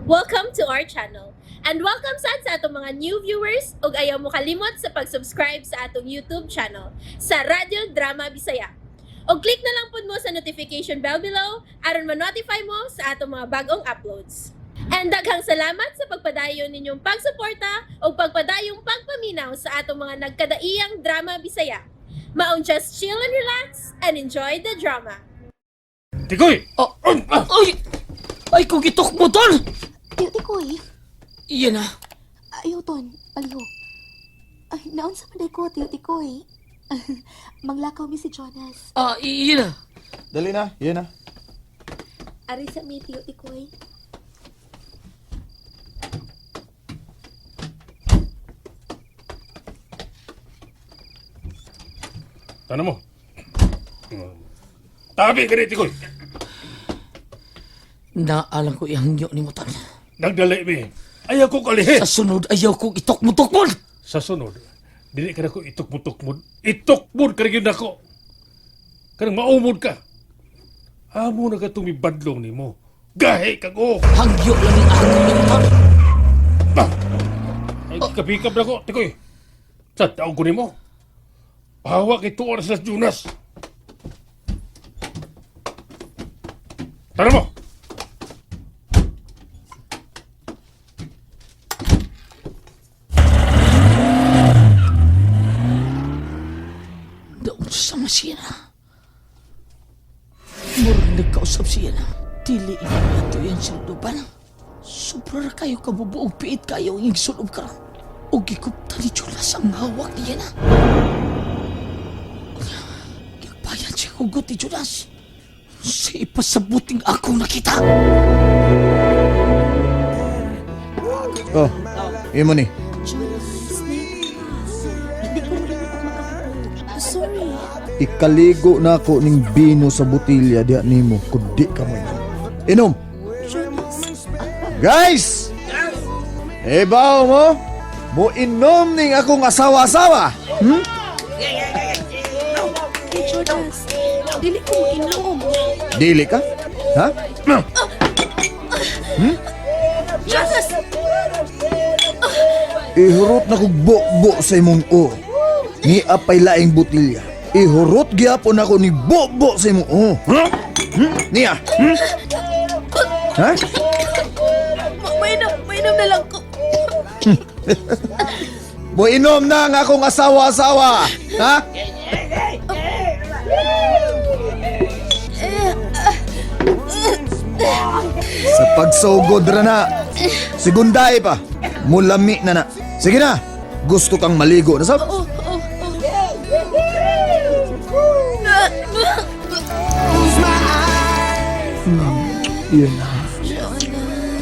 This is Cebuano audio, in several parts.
Welcome to our channel. And welcome sad sa atong mga new viewers ug ayaw mo kalimot sa pag-subscribe sa atong YouTube channel sa Radyo Drama Bisaya. Og click na lang pud mo sa notification bell below aron ma-notify mo sa atong mga bagong uploads. And daghang salamat sa pagpadayon ninyong pagsuporta ug pagpadayong pagpaminaw sa atong mga nagkadaiyang drama Bisaya. Maong just chill and relax and enjoy the drama. Tikoy! Oh, ay! Ay, kung itok mo, tol! Tiyo, tikoy. Iyan na. Ayaw, ton. Palihog. Ay, naon sa manday ko, tiyo, tikoy. Manglakaw mi si Jonas. Ah, iyan na. Dali na, yan na. Ari sa mi, tiyo, tikoy. Tanong mo. Tabi ka rin, Tikoy. Naalang ko ihangyo ni mo, tol. Nagdali mi. Ayaw ko kalihi. Sa sunod, ayaw kong itok mo, tokmon! Sa sunod, dili ka na ko itukmod-tukmod. Itukmod ka rin yun ako. Kanang maumod ka. Amo na ka tumibadlong ni mo. Gahi kag o. Hangyo lang yung ako ni mo, tol. Bah! Ay, kapikap na ko, Tikoy. Sa taog ko ni mo. Pahawa kay tuwa na sa Jonas. Tanong mo. Daon sa siya na. Murag nagkausap siya na. Dili na ito yan silduban. Sobra ra kayo kabubuong piit kayo ang igsulob ka. O gikupta ni Jonas ang hawak niya na. Gigbayan siya hugot ni Jonas. Sa ipasabuting akong nakita. Oh, imo ni. Jonas, nay ka. Hindi ko rin ako makapo. Sorry. Ikaligo na ako ning bino sa botilya diha nimo kundi ka mo inom. Inom. Jonas, Guys! Ibaw mo? Mo inom ning akong asawa-asawa. kay Jonas. Dili ko mo inom. Dili ka? Ha? Jonas! Ihurot na kog bo-bo sa imong o. Ni apay laing botilya. Ihurot gyapon ako ni bo-bo sa imong o. Ha? Hmm? Niya? Hmm? Ha? Mainom, mainom na lang ko. Mo inom na ang akong asawa-asawa. Ha? Sa pagsugod ra na. Segunday pa. Mulami na na. Sige na. Gusto kang maligo na sab. Oh, oh, oh. Yun na. Jonas,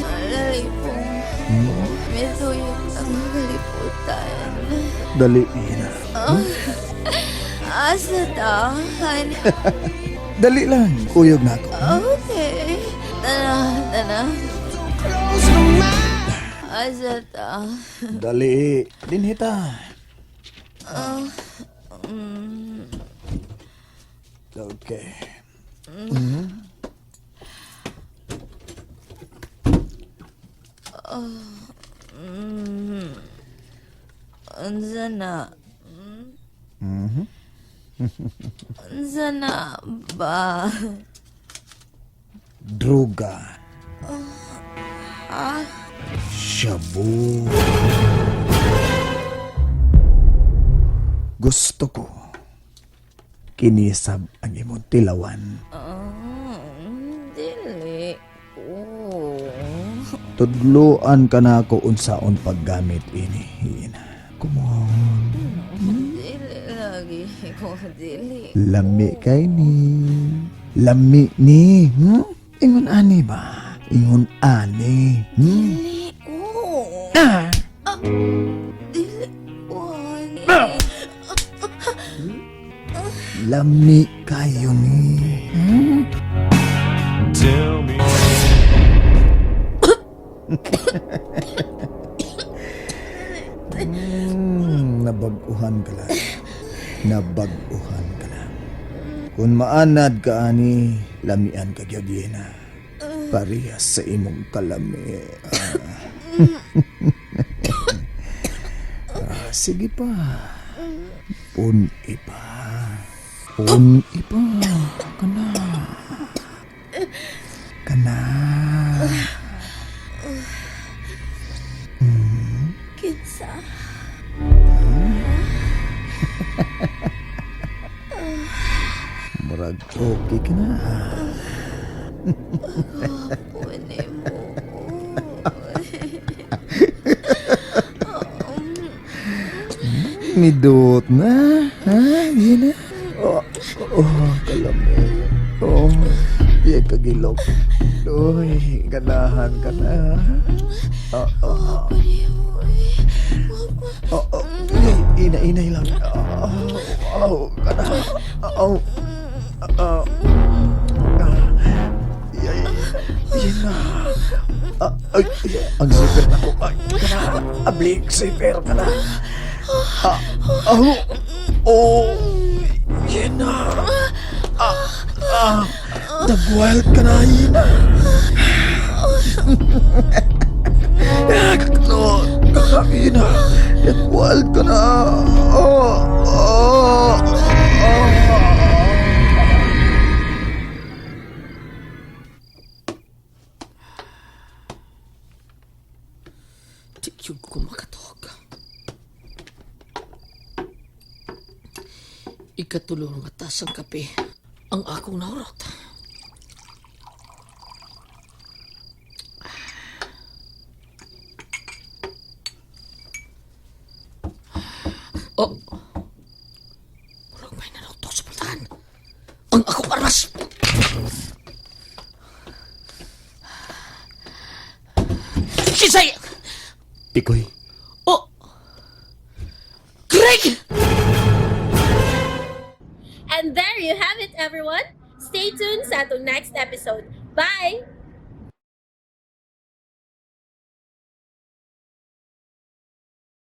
alay po. Mituyot ang kaliputan. Dali na. Asa tahan? Dali lang. Kuyog na ako. Okay. Tara, tara. Asa ta? Dali. Dinhita. Okay. Unsa na? Unsa na ba? Droga. Shabu. Gusto ko. Kinisab ang imong tilawan. Dili ko. Tudloan ka na ako unsaon paggamit ini. Ina. Come on. Dili lagi ko dili. Lami kay ni. Lami ni. Hmm? Ingon ani ba? Ingon ani. Hmm? Dili ko. Ah! Dili ko. Lami kayo ni. Hmm? Tell me. Nabag-uhan ka lang. Nabag-uhan ka lang. Kung maanad ka ani, lamian ka gyud na. Parehas sa imong kalami. Ah, sige pa. Pun-i pa. Pun-i pa. Kana. Kana. Kinsa? Murag okay ka na. Pwede mo. Nidot na. Ha? Di na. Oh, oh, kalami. Oh, iya kagilok. Uy, ganahan ka na. Oh, oh. Pwede mo eh. Oh, oh. Ay, Ina-inay lang. Oh, oh, kana. Oh, oh. Ah, Ay, ay, na. Ah, ay, ay, ang zipper na ko. Ay, kana. Ablik, zipper ka na. Ah, oh, oh, yan na. Ah, ah, nag-wild ka na, yun na. No, kakain na. Nag-wild ka na. Oh, oh, oh. Di yun ko makatuog. Ikatulo nga tas ang kape ang akong naurot. Oh! Murag may nanuktok sa pultahan. Ang akong aras! Kisay! Tikoy, Oh! Greg! And there you have it, everyone. Stay tuned sa atong next episode. Bye!